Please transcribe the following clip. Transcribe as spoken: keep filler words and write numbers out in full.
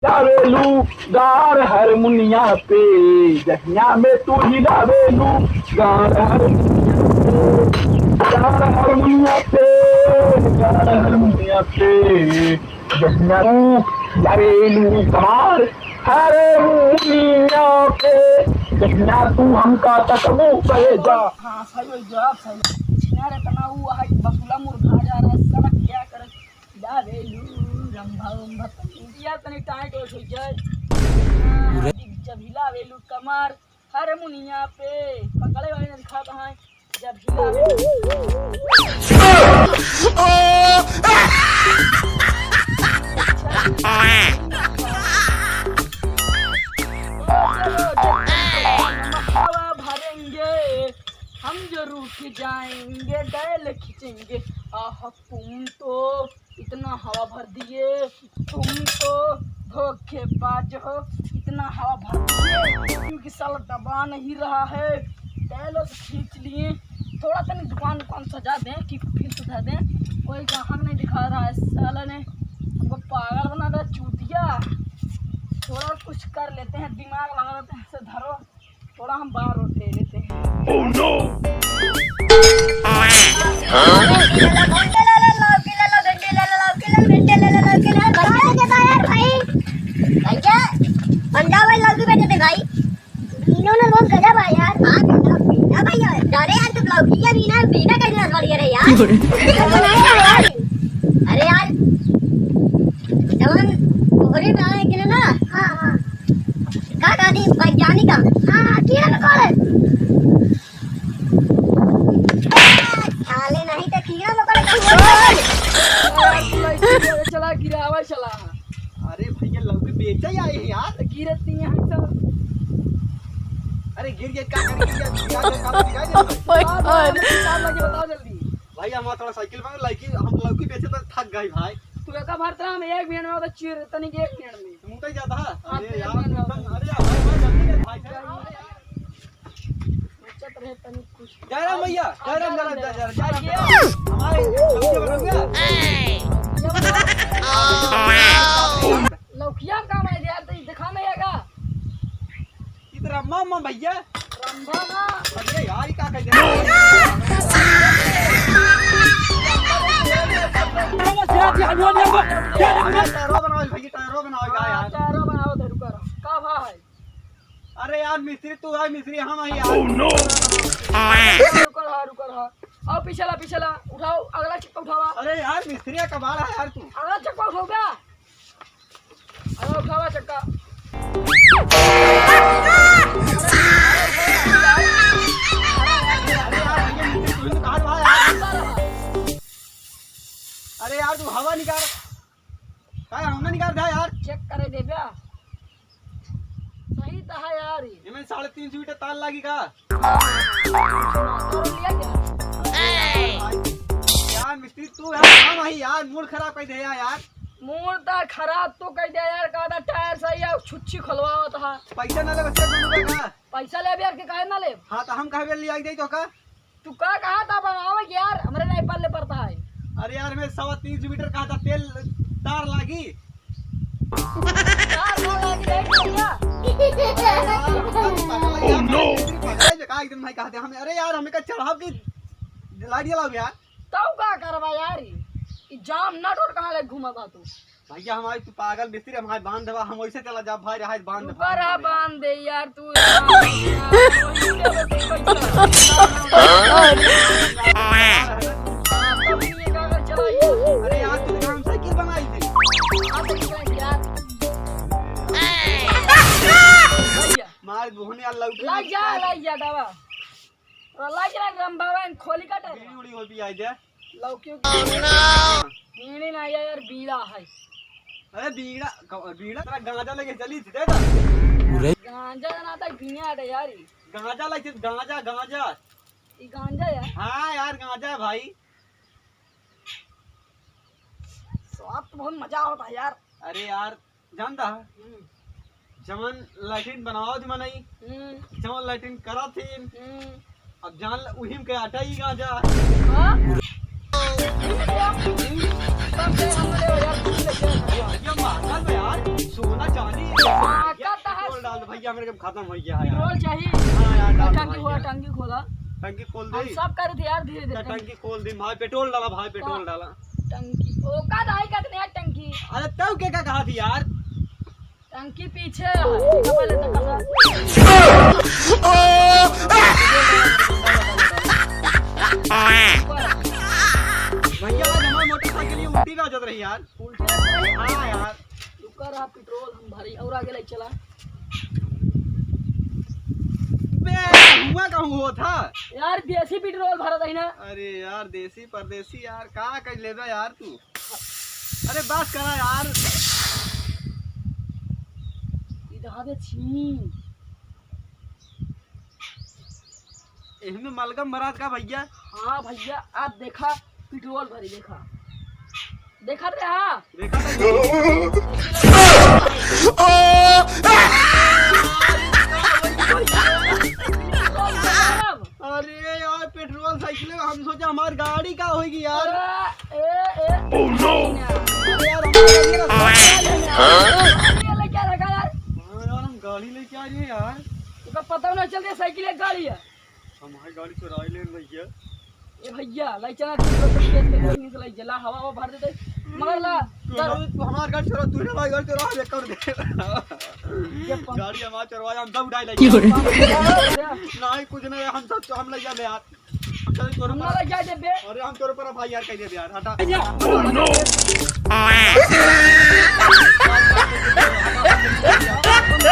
हिलावेलू गार हारमोनिया पे, जहिया में तू हिलावेलू गार हारमोनिया पे, गार हारमोनिया पे, गार हारमोनिया पे, जहिया तू हिलावेलू गार हारमोनिया पे, जहिया तू हमका तकबू कहे जा। हाँ, सही हो गया, सही। यार, इतना वो है कि बकुला मुर्गा जा रहा है, साला क्या करे? हिलावेलू, रंभा, रंभा, तनी दिया तनी टाइट हो जाए। हाँ, जब हिलावेलू कमर हारमोनिया पे, पकड़े वाले ने दिखाता है, जब हिलावेलू। हवा भरेंगे, हम जो रुक जाएंगे, डैल खींचेंगे। आह, तुम तो इतना हवा भर दिए, तुम तो धोखेबाज हो, इतना हवा भर दिए, क्योंकि साला दबा नहीं रहा है। डायलॉग खींच लिए, थोड़ा तनी दुकान उकान सजा दें कि फिर सुधा दें, कोई ग्राहक नहीं दिखा रहा है साला ने, हमको पागल बना दिया चूतिया। थोड़ा कुछ कर लेते हैं, दिमाग लगा लेते हैं, से धरो। थोड़ा हम बाहर और दे देते हैं। Oh no! भैया, पंजाब वाले लौकी बेचे थे भाई। इन्होंने बहुत गजब है यार। हाँ, भैया, भैया, अरे यार, तुम लौकी या बीना, बीना कैसे बढ़िया रहे यार? अरे यार, जवान कोहरे में आए कि ना? हाँ, हाँ। का कहती वैज्ञानिक? हाँ, हाँ, कीड़ा मकोड़ा। साले नहीं तो कीड़ा मकोड़ा का हुआ। चला गिरावा चला। अरे भैया, लौकी बेचा ही आए हैं यार। गिरत नहीं है सब। अरे गिर गए, का करें, गिर गए, गिर गए, का करें, गिर गए। Oh my God। बताओ जल्दी। भैया, हमारा थोड़ा साइकिल में लौकी, हम लौकी बेचे तो थक गए भाई। तू एका भरत रहा, हम एक मिनट में होता चीर तनी के एक मिनट में। तू तो जाता है। हाँ, अरे तो एक यार, मिनट में तुम, होता। अरे यार, भाई, भाई, जल्दी कर, भाई, भाई। सोचत रहे तनी कुछ। जय राम भैया, जय राम, जय राम, जय राम, जय राम। हमारे लौकी बनाऊंगा। लौकिया में काम है यार, तो ये दिखा नहीं आएगा। ई त रंभा मा भैया। रंभा मा। अरे यार, ई का कह दे? टायरो बनाओ भैया, टायरो बनाओ का यार। टायरो बनाओ, रुका रहा। का भा है? अरे यार, मिस्त्री तू है, मिस्त्री हम है यार। Oh no! रुका रहा, रुका रहा। आओ पीछे ला, पीछे ला। उठाओ, अगला चक्का उठावा। अरे यार, मिस्त्री का कबाड़ है यार तू। अगला चक्का उठाओ क्या? अरे उठावा चक्का। अरे यार, तू हवा निकाल। काय हवा निकाल दे यार। चेक करे देबे। सही तो है यार ये। एमे साढ़े तीन सौ मीटर तार लागी का? तोर लिया क्या? यार मिस्त्री तू यार, हम ही यार, मूड खराब कर दे यार। मूड तो खराब तू कर दे यार, का था टायर सही है, छुच्छी खुलवावत है। पैसा ना लेबे, चेक बनवा का? पैसा लेबे यार, के काहे ना लेब? हाँ, तो हम कहे ले आई दे तो का? तू का कहा था बनावे यार, हमरे नहीं पल्ले पड़ता है। अरे यार, मैं सवा तीन सौ मीटर कहा था, तेल तार लागी। तार ना लागी, देख लिया। Oh no! का एकदम नहीं कहते हमें, अरे यार, हमें का चढ़ाव की लाड़ी लाओ यार। तब का करबा यार, ई, ई जाम नट उट कहाँ ले घूमत बा तू? भैया, हमारी तू पागल मिस्त्री, हमारे बांध देवा, हम वैसे चला जा भाई, रहा बांध रुका रहा, बांध दे यार तू। अरे यार, तू काम साइकिल बनाई थी। मार बुहने यार, लौकी लाई जा, लाई जा दवा। तो लाई जा, राम बाबा, खोली का टायर। बीड़ी उड़ी हो भी आई दे। लौकी उकी। Oh no! बीड़ी ना यार, बीड़ा है। अरे बीड़ा, क-, बीड़ा तेरा गांजा लेके चली थी, दे दा। गांजा ना था, बीड़ा है यार। गांजा लेके, गांजा, गांजा। ये गांजा है? हाँ यार, गांजा है भाई। स्वाद तो बहुत मजा होता है यार। अरे यार, जानता है? हम्म। जवन लैट्रिन बनावत ही मनई, हम्म। जवन लैट्रिन करत ही, हम्म। अब जान ल, उहिम के आटा ही गांजा। हाँ? ये मांगल में यार, सोना ये हमरे के खत्म होइ गया है यार। पेट्रोल चाहिए। हाँ यार, तो डाल टंकी भाई खोला, यार। टंकी खोला। टंकी खोल हम दे। सब कर दिया यार, धीरे धीरे। टंकी खोल दे भाई, पेट्रोल डाला भाई, पेट्रोल हाँ। डाला। टंकी, ओ, का दाई का इतने यार टंकी? अरे, तब के का कहा थी यार? टंकी पीछे है, डबल है, डबल है। भैया, आज हमारी मोटरसाइकिल ये उल्टी ना हो जात रही यार। उल्टी ना हो जात रही? हाँ यार। रुका रहा, पेट्रोल हम भरी और आगे ले चला। बे, हुआ कहूँ हो था? यार, देसी पेट्रोल भरत है ना। अरे यार, देसी परदेसी यार, का कर लेबे यार तू? अरे बस करा यार। इधर दे छी। एहमे मलगम मरात का भैया? हाँ भैया, आप देखा, पेट्रोल भरी देखा। देखा रे, हाँ। देखा था। अरे यार, पेट्रोल साइकिल में हम सोचा हमार गाड़ी का होगी यार। अरे, ए, ए, Oh no! अरे यार, हम गाड़ी लेके आ रहे हैं यार। हाँ यार, हम गाड़ी लेके आ रहे हैं यार। तुका पता ना चलते साइकिल एक गाड़ी है। हमारी गाड़ी चुराई ले भैया। ए भैया, लाई चला, तू तो तेज के गाड़ी निकल आई, जला हवा वो भर देते। मगर ला, तू चल। हमार, तू हमार गाड़ी चुरा, तू हमार गाड़ी चुरा, ये कर दे। ये पम- गाड़ी हमार चुरवाया, हम सब उठाई ले। क्यों रे? नहीं, कुछ नहीं, हम सब, हम ले जाते यार। हम चल तोरे हम पर। ना ले जाए देबे। अरे हम तोरे पर भाई यार कह देबे यार, हटा। Oh no!